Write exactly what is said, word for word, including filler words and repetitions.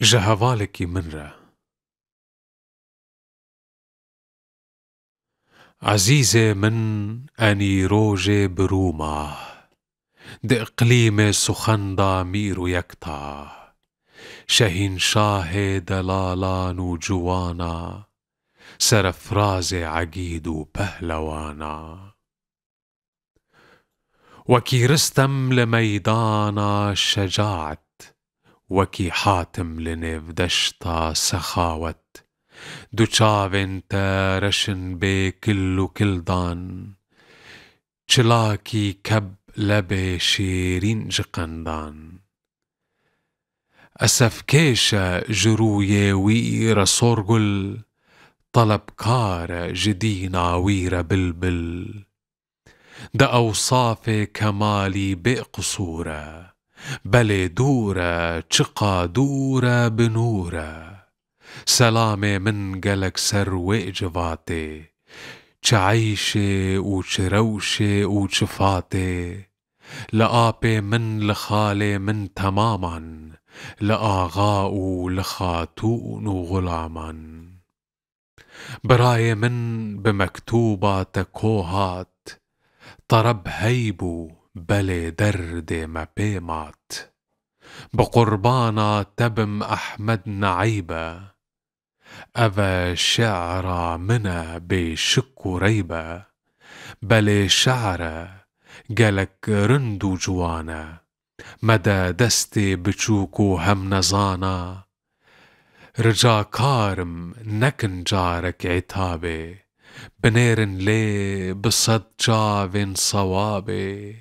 Ji hevalekî min re. Ezîzê min, enî rojê bi rû ma, di iqlîmê suxenda mîr û yekta, şehînşahê delalan û ciwana, serefrazê egîd û pehlewana. Wekî Ristem li meydana şecaet, wekî Hatim li nêvdeşta sexawet, du çavên te reşin bê kil û kildan, çilakî keb lebê şêrîn ji qendan. Esefkêş e ji rûyê wî re Sorgul, telebkar e ji dîna wî re Bilbil. Di ewsafê kemalî bê qisûr e, belê dûr e, çiqa dûr e, bi nûr e. Selamê min gelek ser wê civatê, çi eyşê û çi rewşê û çi fatê. Li apê min, li xalê min temaman, li axa û li xatûn û xulaman. Birayê min bi mektûba te ko hat, tereb hey bû, belê derdê me pê mat. Bi qurbana te bim Ehmed, ne eyb e. Ev e şi'ra min e bê şik û reyb e. Belê şi'r e, gelek rind û ciwan e. Mede destê biçûk û hemnezana. Ricakar im, nekin carek îtabê. Binêrin lê bi sed çavên sewabê.